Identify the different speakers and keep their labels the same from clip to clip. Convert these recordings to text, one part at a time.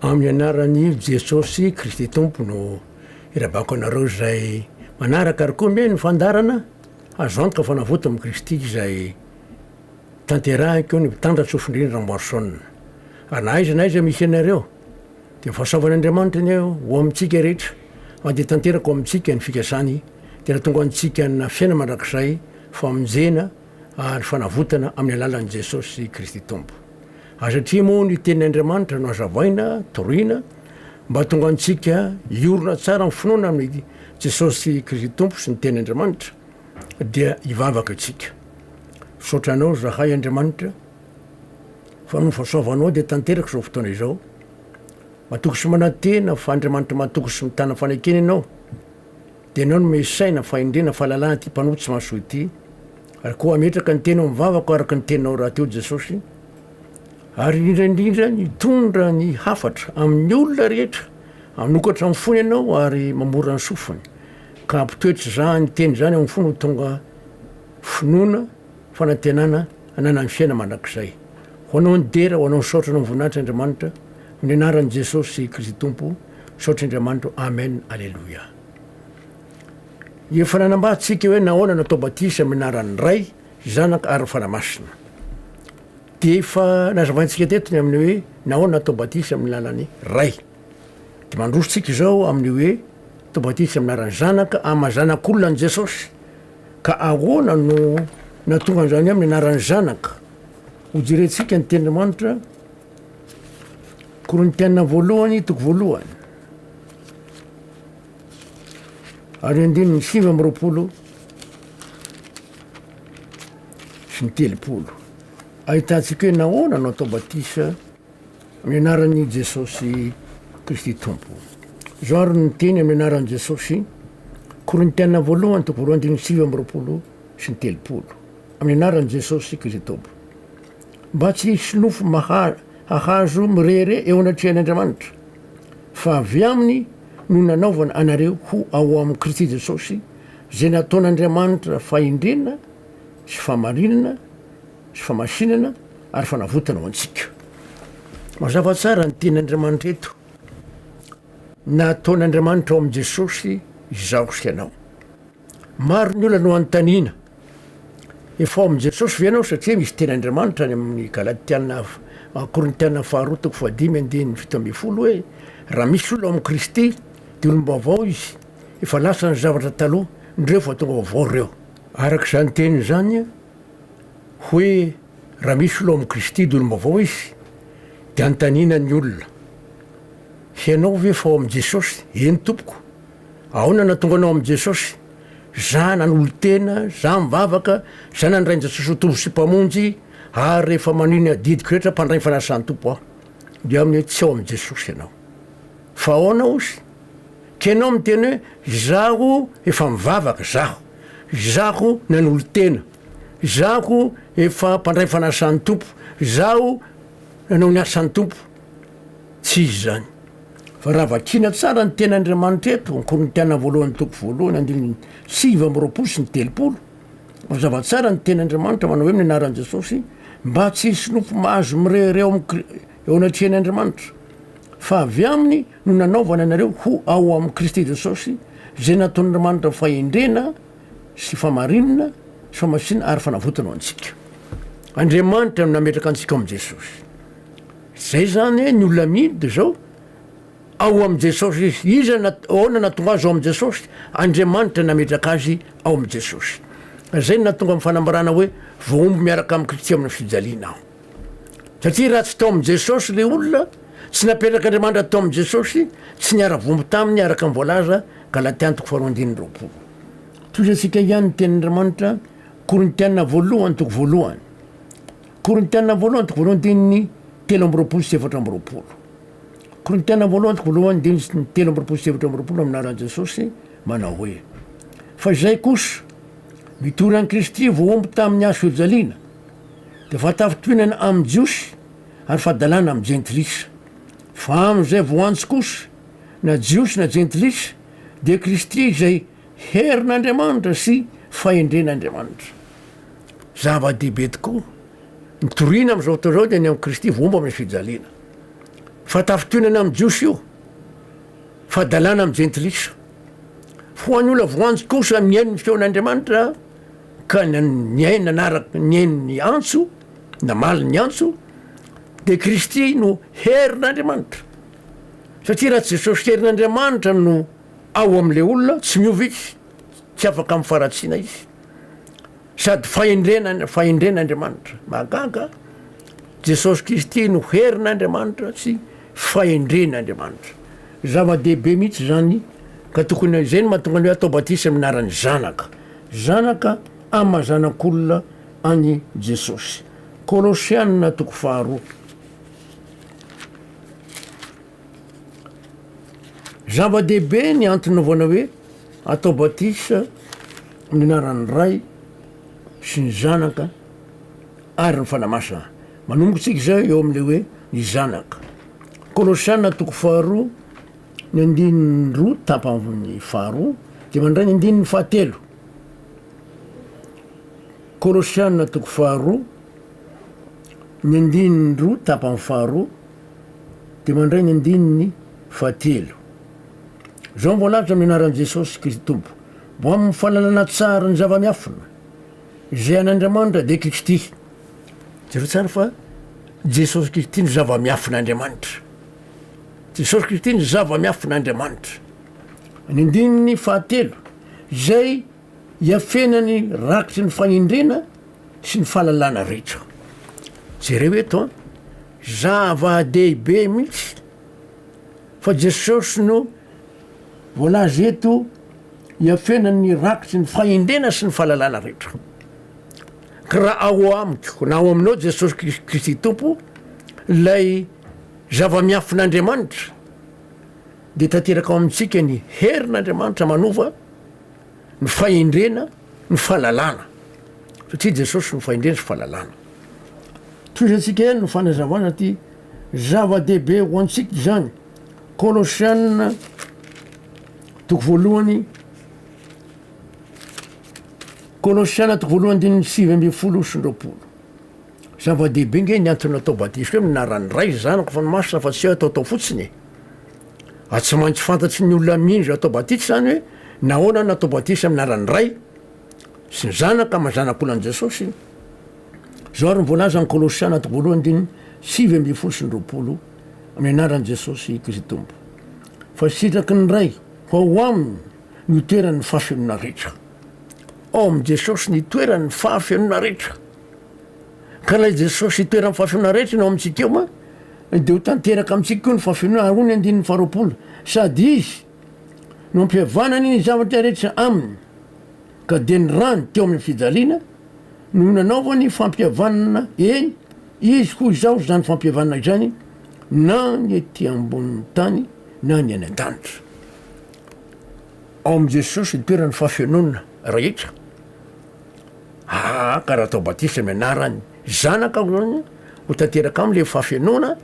Speaker 1: Amin'ny anaran'i Jesosy Kristy Tompo no irabako anareo izay manaraka ary koa mihaino ny fandaharana Azo antoka fa navoto amin'i Kristy izay tanterahiko ny mpitandra tsofindrindra Ramboarison. Ary na aiza na aiza misy anareo dia fahasoavan'Andriamanitra anie ho amintsika rehetra fa dia tanteraka ho amintsika ny fikasany dia nahatonga antsika hanana fiainana mandrakizay, famonjena ary fanavotana amin'ny alalan'i Jesosy Kristy Tompo. Ary satria moa ny tenin'Andriamanitra no hazavaina, torina, mba hahatonga antsika hiorina tsara amin'ny finoana amin'i Jesosy Kristy Tompo sy ny tenin'Andriamanitra, dia hivavaka isika. Misaotra Anao izahay Andriamanitra, fa noho ny fahasoavanao dia tanteraka izao fotoana izao. Matoky sy manantena fa Andriamanitra matoky sy mitana fanekena Ianao. Dia Ianao no omey saina, fahendrena, fahalalana ity mpanompo tsy mahasoa ity, ary koa hametraka ny teny ao amin'ny vavako araka ny teninao rahateo Jesosy, ary indrindra indrindra nitondra ny hafatra amin'ny olona rehetra, hanokatra ny fony Ianao ary mamora ny sofiny, ka hampitoetra izany teny izany ao amin'ny fony ho tonga finoana, fanantenana, hananany fiainana mandrakizay. Ho Anao ny dera, ho Anao ny saotra, ho Anao ny voninahitra Andriamanitra, amin'ny anaran'i Jesosy Kristy Tompo. Misaotra Andriamanitra o Amen Aleloia. Efa nanambara tsika hoe nahoana natao batisa amin'ny anaran'ny Ray, Zanaka ary Fanahy Masina. Dia efa nazavaintsika teto ny amin'ny hoe nahoana natao batisa amin'ny alalan'ny Ray. Dia mandroso tsika izao amin'ny hoe atao batisa amin'ny anaran'ny Zanaka amin'ny maha zanak'olona an'i Jesosy. Ka ahoana no nahatonga an'izany hoe amin'ny anaran'ny Zanaka? Hojerentsika ny tenin'Andriamanitra. Korintiana voalohany toko voalohany ary andininy 29 sy ny 30. Ahitantsika hoe nahoana no atao batisa amin'ny anaran'i Jesosy Kristy Tompo. Izao ary no teny amin'ny anaran'i Jesosy, Korintiana voalohany toko voalohany andininy 29 sy ny 30. Amin'ny anaran'i Jesosy Kristy Tompo. Mba tsy hisy nofo maha hahazo mirehareha eo anatrehan' Andriamanitra, fa avy aminy no nanaovana anareo ho ao amin'i Kristy Jesosy, izay nataon' Andriamanitra fahendrena sy fahamarinana sy famasinana ary fanavotana ho antsika. Mazava tsara ny tenin' Andriamanitra eto. Nataon' Andriamanitra ao amin'i Jesosy izaho sy ianao. Maro ny olona no anontaniana, Efa ao amin'i Jesosy ve ianao? Satria misy teny Andriamanitra any amin'ny Galatiana, Korintiana faharoa toko fahadimy andininy 17 hoe, Raha misy olona ao amin'i Kristy dia olom-baovao izy, efa lasa ny zavatra taloha, indreo fa tonga vaovao ireo. Araka izany teny izany hoe raha misy olona ao amin'i Kristy dia olom-baovao izy, dia anontaniana ny olona, Ianao ve efa ao amin'i Jesosy? Eny tompoko. Ahoana nahatonga anao amin'i Jesosy? Za nanolo-tena, za mivavaka, za nandray an'i Jesosy ho Tompo sy Mpamonjy, ary rehefa manohy ny adidiko rehetra mpandray ny fanasan'ny Tompo aho. Dia amin'ny hoe tsy ao amin'i Jesosy ianao. Fa ahoana ozy? Ka ianao miteny hoe izaho efa mivavaka, zaho. Izaho nanolo-tena. Izaho efa mpandray ny fanasan'ny Tompo. Izaho nanao ny asan'ny Tompo. Tsy izy izany. Fa raha vakiana tsara ny teny Andriamanitra eto, ny Korintiana voalohany toko voalohany andininy 29 sy ny 30, mazava tsara ny teny Andriamanitra manao hoe amin'ny anaran'i Jesosy, mba tsy hisy nofo mahazo mirehareha ao amin'ny eo anatrehan' Andriamanitra, fa avy aminy no nanaovana anareo ho ao amin'i Kristy Jesosy, izay nataon'Andriamanitra fahendrena sy famarinana sy famasinana ary fanavotana ho antsika. Andriamanitra no nametraka antsika ao amin'i Jesosy. Zay zany ny olona mino de zao, ao amin'i Jesosy izy. Iza na ahoana nahatonga azy ao amin'i Jesosy? Andriamanitra nametraka azy ao amin'i Jesosy. Zay no nahatonga amin'ny fanambarana hoe voahombo miaraka amin'i Kristy amin'ny fijaliana aho. Satria raha tsy tao amin'i Jesosy le olona, tsy napetrak'Andriamanitra tao amin'i Jesosy, tsy niara-vohombo taminy araka ny voalaza Galatiana toko faharoa andininy 20. Tohizantsika ihany ny tenin'Andriamanitra, Korintiana voalohany toko voalohany. Korintiana voalohany toko voalohany andininy 23 sy 24. Korintiana voalohany toko voalohany andininy 23 sy 24 amin'ny anaran'i Jesosy manao hoe, Fa izay kosa, mitory an'i Kristy voahombo tamin'ny hazo fijaliana, dia fahatafintohinana amin'ny Jiosy ary fahadalana amin'ny Jentilisa. Fa amin'izay voantso kosa, na Jiosy na Jentilisa, dia Kristy izay herin'Andriamanitra sy fahendren'Andriamanitra. Zava-dehibe tokoa ny toriana amin'izao fotoana izao dia ny amin'i Kristy voahombo amin'ny fijaliana. Fahatafintohinana amin'ny Jiosy io, fahadalana amin'ny Jentilisa. Fa ho an'ny olona voantso kosa mihaino ny feon'Andriamanitra ka nihaino nanaraka nihaino ny antso, namaly ny antso, dia Kristy no herin'Andriamanitra. Satria raha tsy Jesosy herin'Andriamanitra no ao amin'ilay olona, tsy miova izy, tsy afaka amin'ny faharatsiana izy. Sady fahendrena fahendrena Andriamanitra. Mahagaga, Jesosy Kristy no herin'Andriamanitra sy fahendren'Andriamanitra. Zava-dehibe mihitsy izany ka tokony izay no mahatonga ny hoe atao batisa amin'ny anaran'ny Zanaka. Zanaka amin'ny maha zanak'olona an'i Jesosy. Kolosiana toko faharoa. Zava-dehibe ny antony naovana hoe atao batisa amin'ny anaran'ny Ray sy ny Zanaka ary ny Fanahy Masina. Manomboka isika izao eo amin'ilay hoe ny Zanaka. Kolosiana toko faharoa ny andininy roa tapany faharoa dia mandray ny andininy fahatelo. Kolosiana toko faharoa ny andininy roa tapany faharoa dia mandray ny andininy fahatelo. Izao no voalaza amin'ny anaran'i Jesosy Kristy Tompo, Ho amin'ny fahalalana tsara ny zava-miafina, izay an'Andriamanitra dia Kristy. Jereo tsara fa Jesosy Kristy no zava-miafin'Andriamanitra. Jesosy Kristy no zava-miafin'Andriamanitra. Ny andininy fahatelo, izay iafenany rakitry ny fahendrena sy ny fahalalana rehetra. Jereo eto an, zava-dehibe mihitsy fa Jesosy no voalaza eto iafenany rakitry ny fahendrena sy ny fahalalana rehetra. Ka raha ao amiko na ao aminao Jesosy Kristy Tompo ilay zava-miafin'Andriamanitra dia tanteraka ao amintsika ny herin'Andriamanitra manova ny fahendrena, ny fahalalana. Satria Jesosy no fahendrena sy fahalalana. Tohizantsika ihany ny fanazavana ty zava-dehibe ho antsika izany. Kolosiana toko voalohany Kolosiana toko voalohany andininy 19. Zava-dehibe nge ny antony atao batisa hoe amin'ny anaran'ny Ray, Zanaka, Fanahy Masina fa tsy hoe ataotao fotsiny e. Ary tsy maintsy fantatry ny olona mino izay atao batisa izany hoe nahoana no atao batisa amin'ny anaran'ny Ray sy ny Zanaka ama Zanak'olon'i Jesosy. Izao ary ny voalazan'ny Kolosiana toko voalohany andininy 19 amin'ny anaran'i Jesosy Kristy Tompo. Fa sitraky ny Ray ho ao aminy no itoeran'ny fahafenoana rehetra. Ao amin'i Jesosy no itoeran'ny fahafenoana rehetra. Ka ilay Jesosy itoeran'ny fahafenoana rehetra no ao amintsika eo ma, dia ho tanteraka amintsika koa ny fahafenoana, ary hoy ny andininy faharoapolo, Sady Izy no ampihavanany ny zavatra rehetra Aminy, ka dia ny rany teo amin'ny fijaliana no nanaovany fampihavanana, eny, Izy hoy izao izany fampihavanana izany, na ny ety ambonin'ny tany na ny any an-danitra. Ao amin'i Jesosy ny toeran'ny fahafenoana rehetra. Aa ka raha atao batisa amin'ny anaran'ny Zanaka aho zany, ho tanteraka aminy le fahafenoana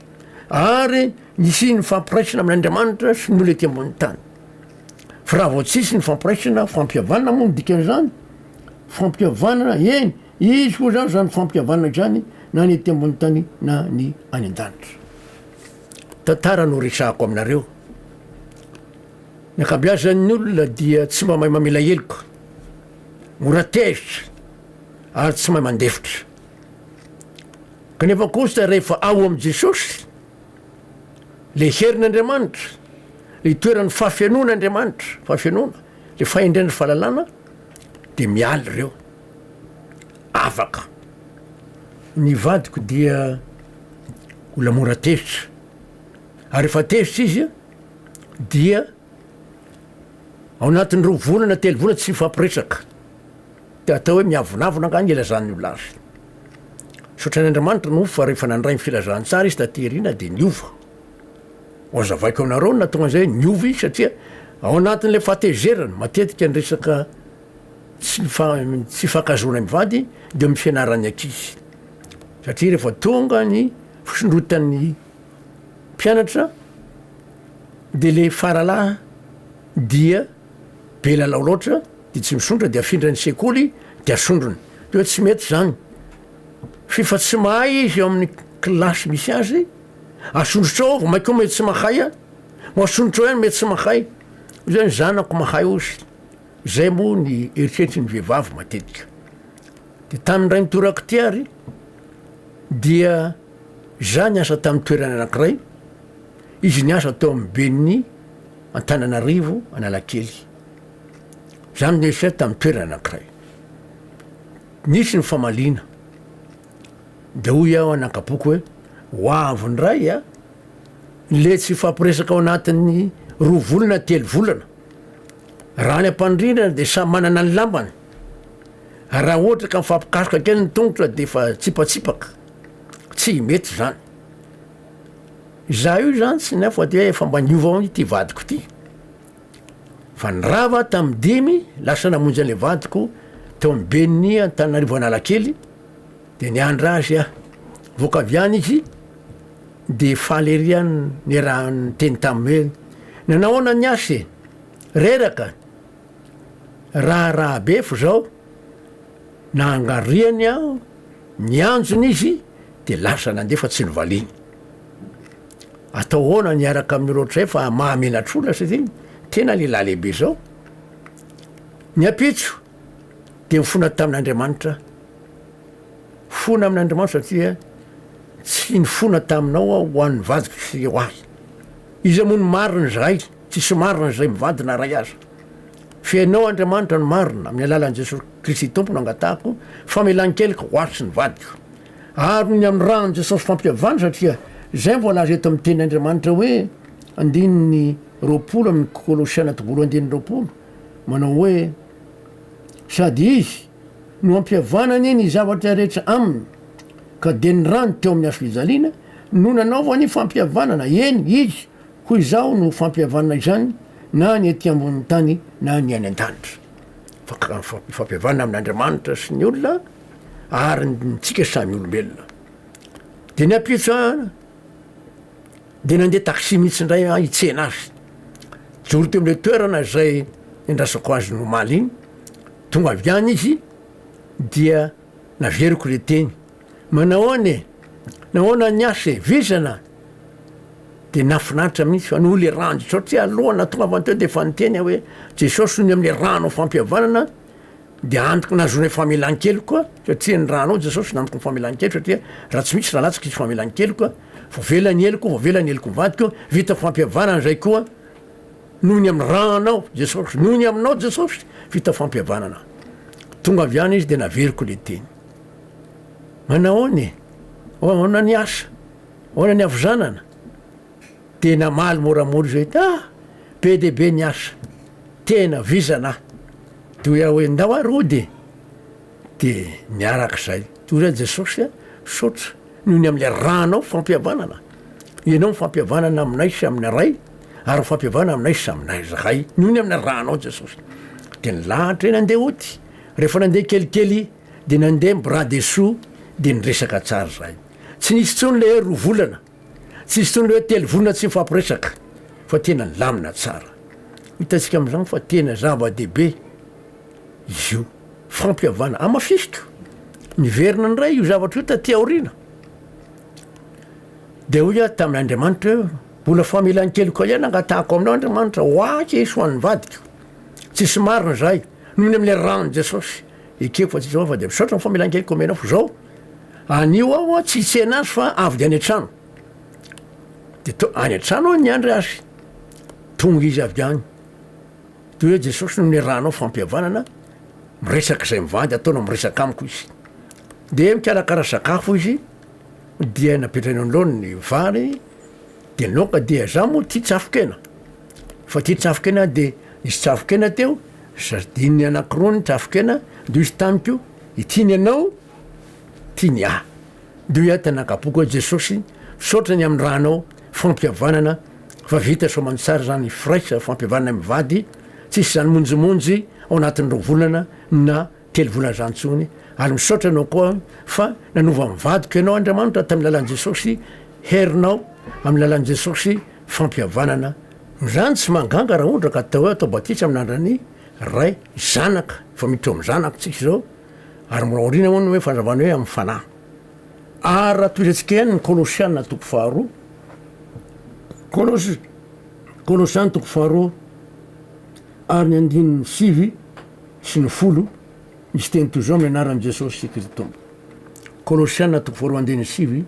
Speaker 1: ary hisian'ny fampiraisana amin'Andriamanitra sy ny olona ety ambonin'ny tany. Fa raha vao tsisy ny fampiraisana, fampihavanana moa no dikan'izany, fampihavanana, eny, izy koa zany zany fampihavanana izany na ny ety ambonin'ny tany na ny any an-danitra. Tantara no resahako aminareo. Ny ankabeazan'ny olona dia tsy mba mahay mamela heloka. Mora tezitra ary tsy mahay mandefitra. Kanefa kosa rehefa ao amin'i Jesosy, le herin'Andriamanitra, le itoeran'ny fahafenoan'Andriamanitra, fahafenoana, le fahendren'ny fahalalana, dia miala ireo. Afaka. Ny vadiko dia olona mora tezitra. Ary rehefa tezitra izy dia Ao anatin'ny roa volana, telo volana tsy mifampiresaka. Dia atao hoe miavonavona angaha ny ilazan'ny olona azy. Misaotra an'Andriamanitra moa fa rehefa nandray ny filazantsara izy taty aoriana dia niova. Ho azavaiko aminareo ny nahatonga an'izay hoe niova izy satria ao anatin'ilay fahatezerana, matetika ny resaka tsy tsy fifankahazoana mivady dia amin'ny fianaran'ny ankizy. Satria rehefa tonga ny fisondrotan'ny mpianatra de le faralahy dia be lalao loatra de tsy misondrotra de afindra ny sekoly de asondrony de hoe tsy mety zany f'efa tsy mahay izy eo amin'ny kilasy misy azy. Asondrotrao aho vao mainka mety tsy mahay a! Ho asondrotrao ihany mety tsy mahay. Hoy zany zanako mahay ozy. Zay moa ny eritreritry ny vehivavy matetika. De tamin'ny indray mitoraka ity ary dia za niasa tamin'ny toerana anankiray, izy niasa tao amin'ny ben'ny Antananarivo Analakely. Za no niasa tamin'ny toerana anankiray. Nisy ny famaliana. De hoy aho anakapoko hoe ho avy indray a le tsy hifampiresaka ao anatin'ny roa volana telo volana. Raha any am-pandrindrana de samy manana ny lambany. Raha ohatra ka mifampikasoka kely ny tongotra de efa tsipatsipaka. Tsy mety zany. Izaho io zany tsy ny fa de efa mba niova hono ity vadiko ity. Fa nirava tamin'ny dimy, lasa namonjy an'ilay vadiko teo amin'ny ben'ny Antananarivo Analakely, de niandry azy aho. Nivoaka avy any izy de faly ery aho niaraha niteny taminy hoe nanao ahoana ny asa e? Reraka? Raharaha be fa zao nangariany aho, nianjona izy de lasa nandeha fa tsy novaliany. Atao ahoana ny hiaraka amin'ireo ohatr'izay fa mahamenatr'olona satria tena lehilahy lehibe zao. Ny ampitso de nifona tamin'Andriamanitra aho. Fona amin'Andriamanitra satria tsy nifona taminao aho ho an'ny vadiko sy ho ahy. Iza moa no marina izahay? Tsisy marina izay mivady na ray aza. Fa ianao Andriamanitra no marina, amin'ny alalan'i Jesosy Kristy Tompo no angatahako famelan-keloka ho ahy sy ny vadiko. Ary ny amin'ny ran'i Jesosy fampihavana satria izay no voalaza eto amin'ny tenin'Andriamanitra hoe andininy 20 amin'ny Kolosiana toko voalohany andininy 20 manao hoe sady izy no ampihavanany ny zavatra rehetra aminy ka dia ny rany teo amin'ny hazo fijaliana no nanaovany fampihavanana, eny izy hoy izaho no fampihavanana izany na ny ety ambonin'ny tany na ny any an-danitra. Fa fampihavanana amin'Andriamanitra sy ny olona ary ny tsika samy olombelona. Dia ny ampitso aho dia nandeha taxi mihitsy indray aho hitsena azy. Joro teo amin'ilay toerana izay niandrasako azy ny omaly iny, tonga avy any izy dia naveriko ilay teny, manahoana e? Nahoana ny asa e? Vizana? Dia nahafinaritra mihitsy fa noho ilay rano satria aloha nahatongavany teo dia efa niteny aho hoe Jesosy noho ny amin'ilay rano fampihavanana Dia antoko nahazoanay famelan-keloka satria ny ranao Jesosy no antoko ny famelan-keloka satria raha tsy misy ra latsaka tsisy famelan-keloka, voavela ny heloko, voavela ny heloky ny vadiko, vita fampihavanana izay koa noho ny amin'ny ranao Jesosy, noho ny aminao Jesosy vita fampihavanana. Tonga avy any izy dia naveriko le teny. Manahoana e? Ahoana ny asa? Ahoana ny havizanana? Dia namaly moramora izy hoe, ah! Be dia be ny asa. Tena vizana aho. Dia hoy aho hoe, ndao ary hody e! Dia niaraka izahay. Dia hoy aho, Jesosy a, misaotra noho ny amin'ilay rànao fampihavanana. Ianao mifampihavanana aminay sy amin'ny Ray, ary mifampihavana aminay sy aminay izahay noho ny amin'ny rànao Jesosy. Dia nilahatra eny handeha hody. Rehefa nandeha kelikely dia nandeha ny bras dessous dia niresaka tsara izahay. Tsy nisy intsony ilay hoe roa volana. Tsy hisy intsony ilay hoe telo volana tsy mifampiresaka fa tena nilamina tsara. Hitantsika amin'izany fa tena zava-dehibe izy io fampihavana. Hamafisiko, niverina indray io zavatra io taty aoriana. Dia hoy aho tamin'Andriamanitra hoe, mbola famelan-keloka ihany angatahako aminao Andriamanitra, ho ahy sy ho an'ny vadiko. Tsisy marina izahay, noho ny amin'ilay ran'i Jesosy. Ekeko fa tsisy marina fa dia misaotra ny famelan-keloka omenao fa izao Anio aho tsy hitsena azy fa avy dia any an-trano. Dia to, any an-trano aho niandry azy. Tonga izy avy any. Toy hoe Jesosy no niarahanao fampihavanana, miresaka izay mivady ataonao miresaka amiko izy. Dia mikarakara sakafo izy, dia napetrany eo anoloany ny vary, dia ny laoka dia za moa tia tsafokena. Fa tia tsafokena dia nisy tsafokena teo, sardine anankiroa ny tsafokena, dia hoy izy tamiko, ity ny anao, Tiany ahy. Dia hoy aho tena ankapoako hoe Jesosy misaotra ny amin'ny ranao fampihavanana fa vita soamantsara izany firaisa fampihavanana mivady tsisy izany monjimonjy ao anatin'ny roa volana na telo volana izany intsony ary misaotra anao koa fa nanova ny vadiko ianao Andriamanitra tamin'ny lalan'i Jesosy herinao amin'ny lalan'i Jesosy fampihavanana izany tsy mahaganga raha ohatra ka atao hoe atao batisa amin'ny anaran'ny Ray Zanaka fa miditra ao amin'ny Zanaka tsika izao Ary mbola aoriana moa ny hoe fanazavana hoe amin'ny fanahy. Ary raha tohizantsika ihany ny Kolosiana toko faharoa. Kolosy, Kolosiana toko faharoa ary ny andininy sivy sy ny folo, misy teny toy izao amin'ny anaran'i Jesosy Kristy Tompo. Kolosiana toko faharoa andininy sivy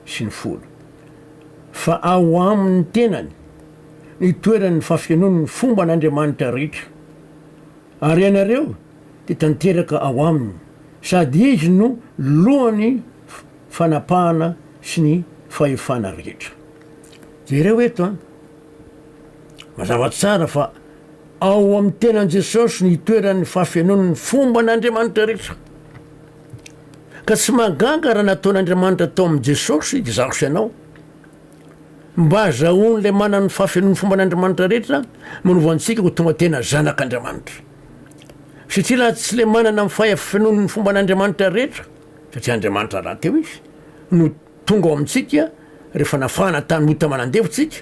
Speaker 1: sy ny folo. Fa ao aminy tenany ny toeran'ny fahafenoan'ny fomban'Andriamanitra rehetra. Ary ianareo dia tanteraka ao aminy, sady izy no lohan'ny fanapahana sy ny fahefana rehetra. Jereo eto an! Mazava tsara fa ao amin'ny tenan'i Jesosy no itoeran'ny fahafenoan'ny fomban'Andriamanitra rehetra. Ka tsy mahagaga raha nataon'Andriamanitra tao amin'i Jesosy izaho sy ianao. Mba azahoan'ilay manana ny fahafenoan'ny fomban'Andriamanitra rehetra manova antsika ho tonga tena zanak'Andriamanitra. Satria raha tsy ilay manana ny fahafenoan'ny fomban'Andriamanitra rehetra, satria Andriamanitra rahateo Izy, no tonga ao amintsika rehefa nafahana tamin'ny ota manandevo tsika,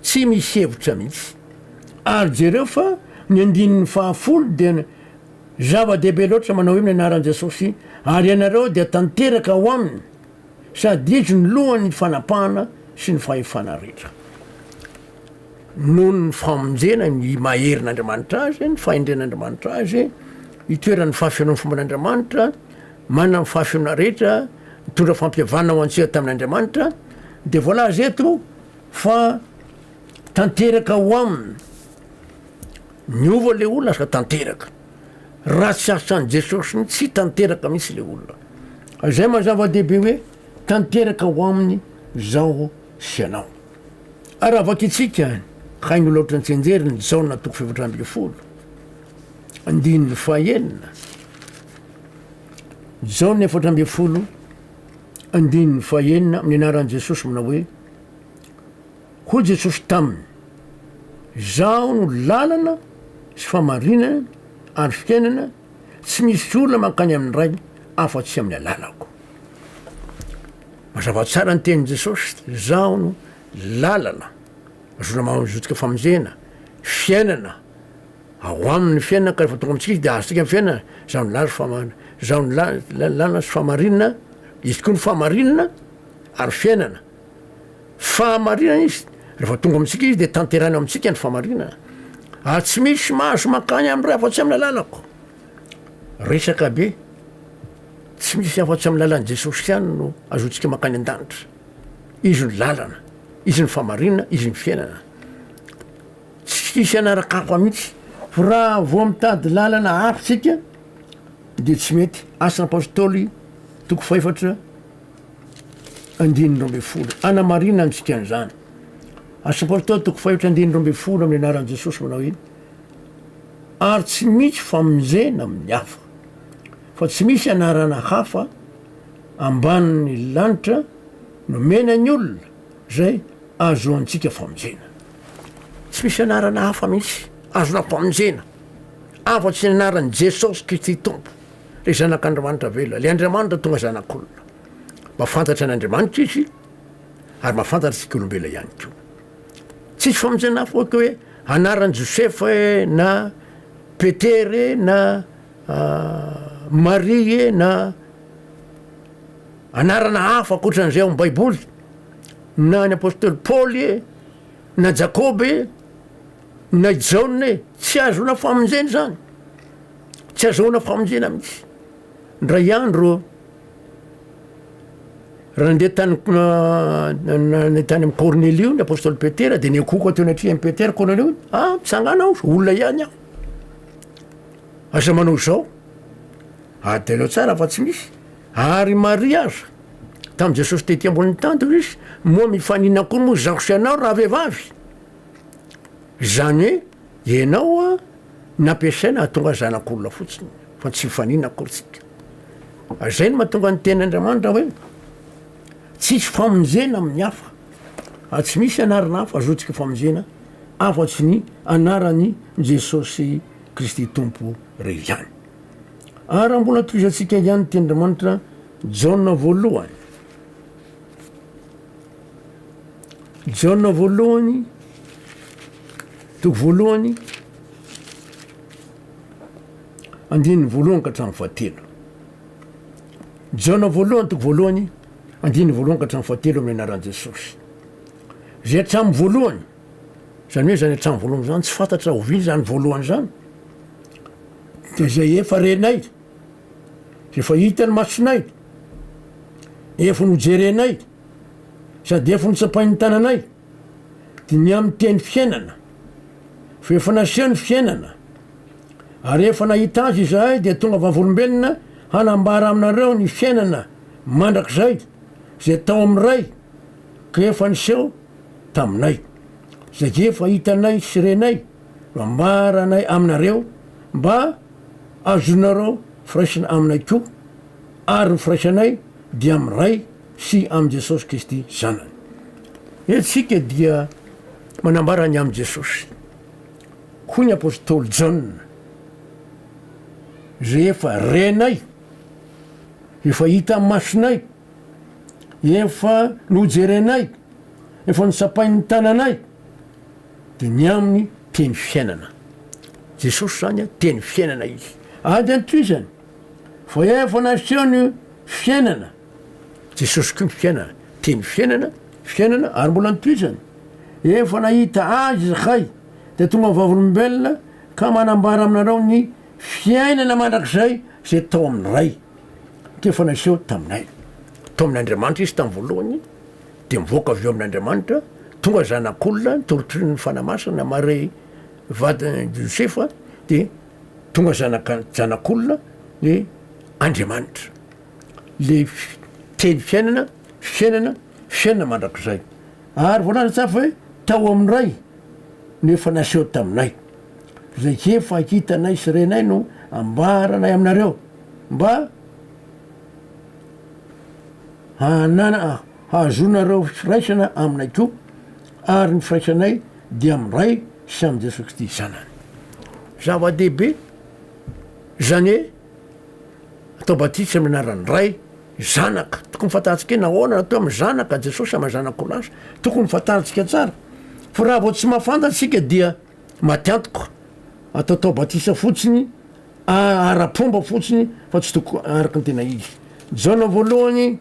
Speaker 1: tsy misy hevitra mihitsy. Ary jereo fa ny andininy fahafolo dia zava-dehibe loatra manao hoe amin'ny anaran'i Jesosy, ary ianareo dia tanteraka ao aminy. Sady izy no lohan'ny fanapahana sy ny fahefana rehetra. Noho ny famonjena ny maherin'Andriamanitra azy, ny fahendren'Andriamanitra azy, itoeran'ny fahafenoan'ny fomban'Andriamanitra, manana ny fahafenoana rehetra, mitondra fampihavanana ho antsika tamin'Andriamanitra, dia voalaza eto fa tanteraka ho aminy. Niova le olona lasa tanteraka. Raha tsy asan'i Jesosy mihitsy tsy tanteraka mihitsy le olona. Izay maha zava-dehibe hoe tanteraka ho aminy zaho sy ianao. Ary raha vakintsika haingo loatra ny tsianjery ny Jaona toko 14 andininy fahenina. Jaona 14 andininy fahenina amin'ny anaran'i Jesosy manao hoe Hoy Jesosy taminy, Izaho no lalana sy fahamarinana ary fiainana, tsy misy olona mankany amin'ny Ray afa-tsy amin'ny alalako. Mazava tsara ny tenin'i Jesosy, Izaho no lalana, azona mahazotsika famonjena, fiainana, ao aminy ny fiainana ka rehefa tonga amintsika izy dia azontsika ny fiainana, Izaho no lalana sy fahama- Izaho no lalana sy fahamarinana, Izy koa no fahamarinana ary fiainana. Fahamarinana izy, rehefa tonga amintsika izy dia tanterahiny ao amintsika ny fahamarinana, ary tsy misy mahazo mankany amin'ny Ray afa-tsy amin'ny alalako. Resaka be, tsy misy afa-tsy amin'ny lalan'i Jesosy ihany no azontsika mankany an-danitra. Izy no lalana, izy ny fahamarinana, izy ny fiainana. Tsy hisy hanaraka hafa mihitsy, fa raha vao mitady lalana hafa isika dia tsy mety. Asan'ny Apostoly toko fahefatra. Andininy 12. Hanamarina antsika an'izany. Asa Apostoly toko fahefatra andininy 12 amin'ny anaran'i Jesosy manao iny. Ary tsy misy famonjena amin'ny hafa, fa tsy misy anarana hafa ambanin'ny lanitra nomena ny olona izay ahazoantsika famonjena. Tsy misy anarana hafa mihitsy azona famonjena afa-tsy ny anaran'i Jesosy Kristy Tompo. Ilay Zanak'Andriamanitra velona, ilay Andriamanitra tonga Zanak'olona. Mahafantatra an'Andriamanitra izy ary mahafantatra antsika olombelona ihany koa. Tsisy famonjena hafa ohatra hoe anaran'i Josefa e, na Petera e, na Maria e, na anarana hafa ankoatran'izay ao amin'ny Baiboly, na ny apostoly Paoly e, na Jakoba e, na i Jaona e, tsy ahazoana famonjena izany. Tsy azahoana famonjena mihitsy. Indray andro, raha nandeha tany nandeha tany amin'i Kornelio ny apostoly Petera dia niankohoka teo anatrehan'i Petera Kornelio, ah mitsangana aho, olona ihany aho. Aza manao izao. Adino tsara fa tsy misy. Ary Maria aza, tamin'i Jesosy tety ambonin'ny tany hoy izy, moa mifaninona koa moa izaho sy ianao rahavehivavy? Izany hoe ianao a nampiasaina hahatonga zanak'olona fotsiny fa tsy mifanina akory tsika. Ary izay no mahatonga ny tenin'Andriamanitra hoe tsisy famonjena amin'ny hafa ary tsy misy anarana hafa azontsika famonjena afa-tsy ny anaran'i Jesosy Kristy Tompo irery ihany. Ary raha mbola tohizantsika ihany ny tenin'Andriamanitra Jaona voalohany. Jaona voalohany, toko voalohany, andininy voalohany ka hatramin'ny fahatelo. Jaona voalohany, toko voalohany, andininy voalohany ka hatramin'ny fahatelo amin'ny anaran'i Jesosy. Izay hatramin'ny voalohany, izany hoe izany hatramin'ny voalohany izany, tsy fantatra oviana izany voalohany izany, dia izay efa renay, efa hitan'ny masonay, efa nojerenay, sady efa notsapain'ny tananay, dia ny amin'ny teny fiainana, fa efa naseho ny fiainana, ary efa nahita azy izahay dia tonga vavolombelona hanambara aminareo ny fiainana mandrakizay izay tao amin'ny Ray ka efa niseho taminay, izay efa hitanay sy renay no ambaranay aminareo mba azonareo firaisana aminay koa, ary ny firaisanay dia amin'ny Ray sy amin'i Jesosy Kristy Zanany. Eto isika dia manambara ny amin'i Jesosy. Hoy ny apostoly Jaona, Izay efa renay, efa hita masonay, efa nojerenay, efa notsapain'ny tananay, dia ny aminy teny fiainana. Jesosy izany teny fiainana izy. Ady antohizany, fa efa naseho ny fiainana. Jesosy koa ny fiainana, teny fiainana, fiainana ary mbola notohizany. Efa nahita azy izahay dia tonga vavolombelona ka manambara aminareo ny fiainana mandrakizay izay tao amin'ny Ray, ka efa naseho taminay. Tao amin'Andriamanitra izy tamin'ny voalohany, dia mivoaka avy eo amin'Andriamanitra, tonga zanak'olona, nitorotoron'ny Fanahy Masina, Maria vadin'i Josefa, dia tonga zanaka zanak'olona ny Andriamanitra. Le teny fiainana, fiainana, fiainana mandrakizay. Ary voalaza tsara fa hoe tao amin'ny Ray no efa naseho taminay. Izay efa hitanay sy renay no ambaranay aminareo mba hanana hahazoanareo firaisana aminay koa, ary ny firaisanay dia amin'ny Ray sy amin'i Jesoa Kristy Zanany. Zava-dehibe izany hoe atao batisa amin'ny anaran'ny Ray, Zanaka. Tokony fantatsika hoe nahoana natao amin'ny Zanaka Jesosy ama Zanak'olona azy. Tokony fantatsika tsara. Fa raha vao tsy mahafantatra isika dia maty antoka. Ataotao batisa fotsiny, ara-pomba fotsiny fa tsy toko araka ny tena izy. Jaona voalohany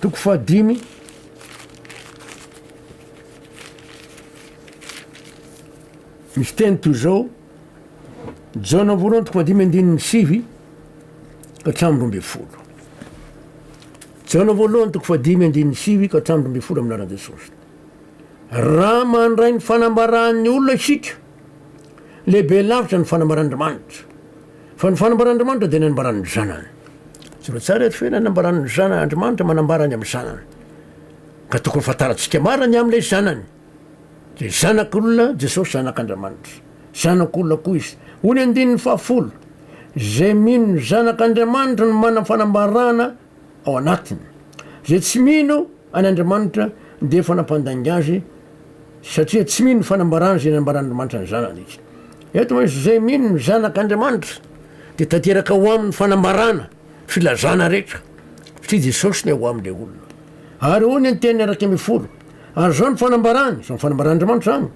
Speaker 1: toko fahadimy. Misy teny toy izao. Jaona voalohany toko fahadimy andininy sivy ka hatramin'ny 12. Jaona voalohany toko fahadimy andininy sivy ka hatramin'ny 12 amin'ny anaran'i Jesosy. Raha mandray ny fanambaran'ny olona isika, lehibe lavitra ny fanambaran'Andriamanitra. Fa ny fanambaran'Andriamanitra dia nanambaran'ny Zanany. Jereo tsara eto fa hoe nanambaran'ny Zanany, Andriamanitra manambara ny amin'ny Zanany. Ka tokony fantarantsika marina ny amin'ilay Zanany. Dia Zanak'olona, Jesosy Zanak'Andriamanitra. Zanak'olona koa Izy. Hoy ny andininy fahafolo, Izay mino ny Zanak'Andriamanitra no manana fanambarana ao anatiny. Izay tsy mino an' Andriamanitra dia efa nampandainga azy, satria tsy mino ny fanambarana izay nambaran'Andriamanitra ny Zanany izy. Eto moa izy, izay mino ny Zanak'Andriamanitra dia tanteraka ho aminy ny fanambarana, filazana rehetra, satria Jesosy no eo aminy ilay olona. Ary hoy ny andininy 11, Ary izao ny fanambarany, izao ny fanambaran'Andriamanitra izany,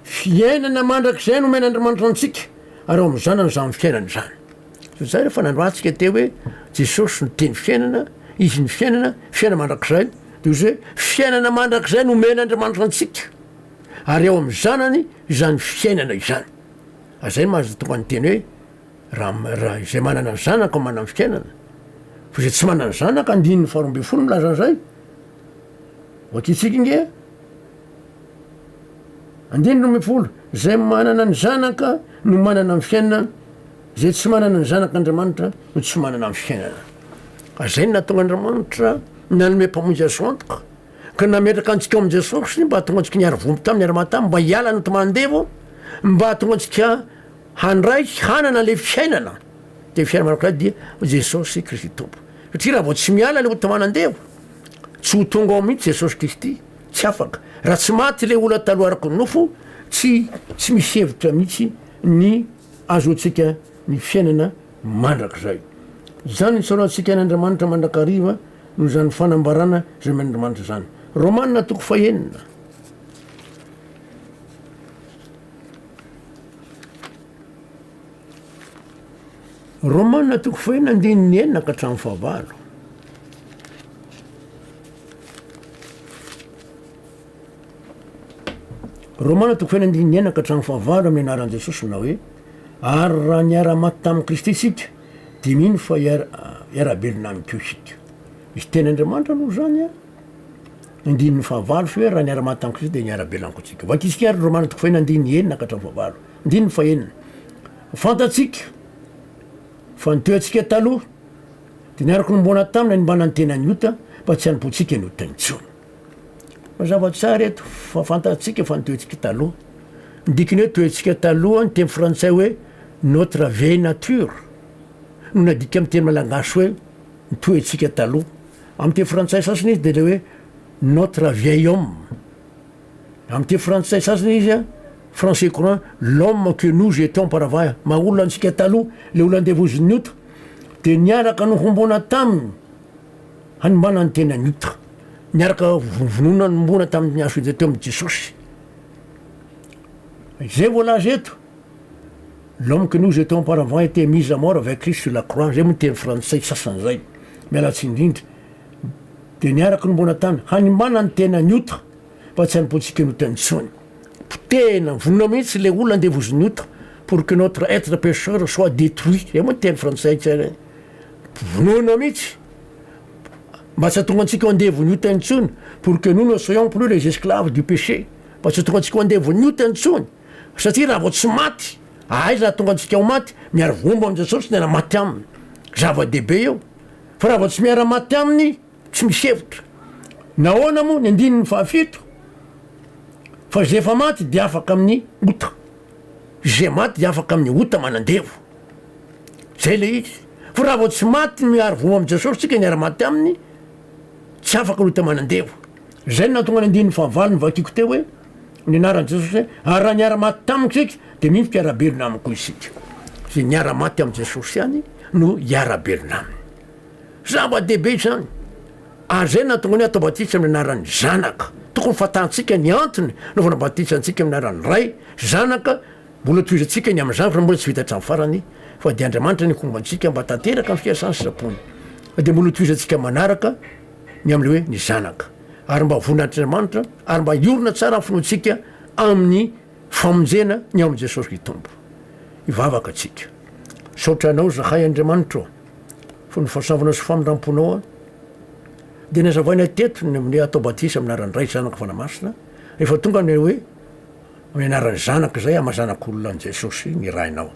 Speaker 1: Fiainana mandrakizay no omen'Andriamanitra antsika, ary ao amin'ny Zanany izany fiainana izany. Izay rehefa nanoatsika teo hoe Jesosy no teny fiainana, Izy ny fiainana, fiainana mandrakizay, dia hoy izy hoe fiainana mandrakizay no omen'Andriamanitra antsika, ary ao amin'ny Zanany izany fiainana izany. Ary izay no mahatonga ny teny hoe raha raha izay manana ny Zanaka manana ny fiainana, fa izay tsy manana ny Zanaka, andininy faharoa ambin'ny folo milaza an'izay, Vakintsika ange andininy 12, izay manana ny Zanaka no manana ny fiainana, izay tsy manana ny Zanak'Andriamanitra no tsy manana ny fiainana. Ary izay no nahatonga Andriamanitra nanome Mpamonjy azo antoka, ka nametraka antsika ao amin'i Jesosy mba hahatonga antsika niara-vombo taminy, niara-maty taminy, mba hiala ny ota-mandevo, mba hahatonga antsika handray sy hanana ilay fiainana. Dia fiainana mandrakizay dia Jesosy Kristy Tompo. Satria raha vao tsy miala ilay ota-manandevo, tsy ho tonga ao mihitsy Jesosy Kristy, tsy afaka. Raha tsy maty ilay olona taloha araka ny nofo, tsy tsy misy hevitra mihitsy ny ahazoantsika ny fiainana mandrakizay. Izany no isaorantsika an'Andriamanitra mandrakariva noho izany fanambarana izay omen'Andriamanitra izany. Romana toko fahenina. Romana toko fahenina andininy enina ka hatramin'ny fahavalo. Romana toko fahenina andininy enina ka hatramin'ny fahavalo amin'ny anaran'i Jesosy manao hoe, Ary raha niara-maty tamin'i Kristy isika, dia mino fa hiara-belona aminy koa isika. Misy teny Andriamanitra aloha izany an! Andininy fahavalo fa hoe raha niara-maty tamin'i Kristy dia niara-belona koa isika. Vakisika ary Romana toko fahenina andininy enina ka hatramin'ny fahavalo. Andininy fahenina. Fantatsika fa ny toerantsika taloha dia niaraka nomboana taminy hanimbana ny tenan'ny ota mba tsy hanompoantsika ny ota intsony. Mazava tsara eto fa fantatsika fa ny toetsika taloha. Ny dikany hoe toetsika taloha ny teny frantsay hoe notre vieille nature no nadika amin'ny teny malagasy hoe ny toetsika taloha. Amin'ny teny frantsay sasany izy dia ilay hoe notre vieil homme. Amin'ny teny frantsay sasany izy a, français courant, l'homme que nous étions auparavant, maha olona antsika taloha, ilay olona andevozin'ny ota, dia niaraka nohomboana taminy. Hanombana ny tenany ota. Niaraka vonovonoina nombona tamin'ny hazo fijaliana teo amin'i Jesosy. Izay voalaza eto, L'homme que nous étions auparavant était mis à mort avec Christ sur la croix, izay moa ny teny frantsay sasany izay, miala tsiny indrindra, dia niaraka nombona tany, hanimbana ny tenany ota, mba tsy hanompoantsika ny ota intsony. Potehina, vonona mihitsy ilay olona andevozin'ny ota, pour que notre être pécheur soit détruit, izay moa ny teny frantsay tsy Vonoina mihitsy mba tsy hahatonga antsika ho andevon'ny ota intsony, pour que nous ne soyons plus les esclaves du péché, mba tsy hahatonga antsika ho andevon'ny ota intsony, satria raha vao tsy maty, aiza hahatonga antsika ho maty? Miara-vombo amin'i Jesosy miara-maty aminy, zava-dehibe io, fa raha vao tsy miara-maty aminy, tsy misy hevitra. Nahoana moa? Ny andininy fahafito, fa izay efa maty dia afaka amin'ny ota, izay maty dia afaka amin'ny ota manandevo. Zay le izy. Fa raha vao tsy maty miaro voa amin'i Jesosy tsika niara-maty aminy, tsy afaka ny ota manandevo. Zay no nahatonga ny andininy fahavalo novakiko teo hoe, ny anaran'i Jesosy hoe, ary raha niara-maty tamiko isika, dia mino mpiara-belona aminy koa isika. Zay niara-maty amin'i Jesosy ihany no hiara-belona aminy. Zava-dehibe izany. Ary zay no nahatonga ny hoe atao batisa amin'ny anaran'ny Zanaka. Tokony fantantsika ny antony naovana batisa antsika amin'ny anaran'ny Ray, Zanaka, Mbola tohizantsika ny amin'izany fa mbola tsy vita hatramin'ny farany fa dia Andriamanitra ny homba antsika mba tanteraka ny fiasany sitrapony. Fa dia mbola tohizantsika manaraka ny amin'ilay hoe ny zanaka. Ary mba voninahitr'Andriamanitra ary mba hiorina tsara ny finoantsika amin'ny famonjena ny ao amin'i Jesosy Kristy Tompo. Hivavaka tsika. Misaotra Anao zahay Andriamanitra ô fa ny fahasoavanao sy famindramponao dia nazavaina teto ny amin'ny atao batisa amin'ny anaran'ny Ray, Zanaka, Fanahy Masina. Rehefa tonga ny hoe Amin'ny anaran'ny Zanaka izay ama Zanak'olona an'i Jesosy nirahinao.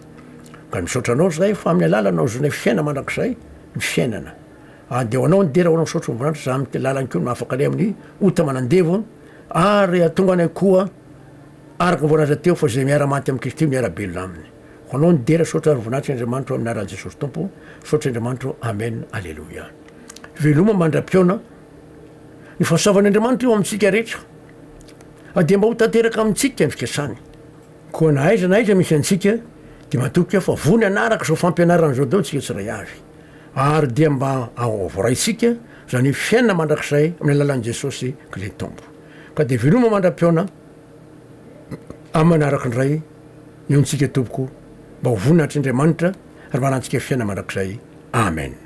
Speaker 1: Ka misaotra Anao izahay fa amin'ny alalanao azonay fiaina mandrakizay ny fiainana. Ary dia ho Anao ny dera ho Anao misaotra voninahitra izahay amin'ny lalany koa no mahafaka anay amin'ny ota manandevo ary hahatonga anay koa araka ny voalaza teo fa izay miara-maty amin'i Kristy miara-belona aminy. Ho Anao ny dera saotra ary voninahitra Andriamanitro amin'ny anaran'i Jesosy Tompo. Misaotra Andriamanitro. Amen. Aleloia. Veloma mandra-pihaona. Ny fahasoavan'Andriamanitra eo amintsika rehetra. Ary dia mba ho tanteraka amintsika ny fikasany. Koa na aiza na aiza misy antsika, dia matoky aho fa voany hanaraka izao fampianarana izao daholo isika tsiray avy. Ary dia mba voaraintsika izany hoe fiainana mandrakizay amin'ny alalan'i Jesosy Kly Tompo. Ka dia veloma mandra-pihaona amin'ny manaraka indray ny ontsika tompoko, mba ho voninahitr'Andriamanitra ary mba hanantsika fiainana mandrakizay. Amen.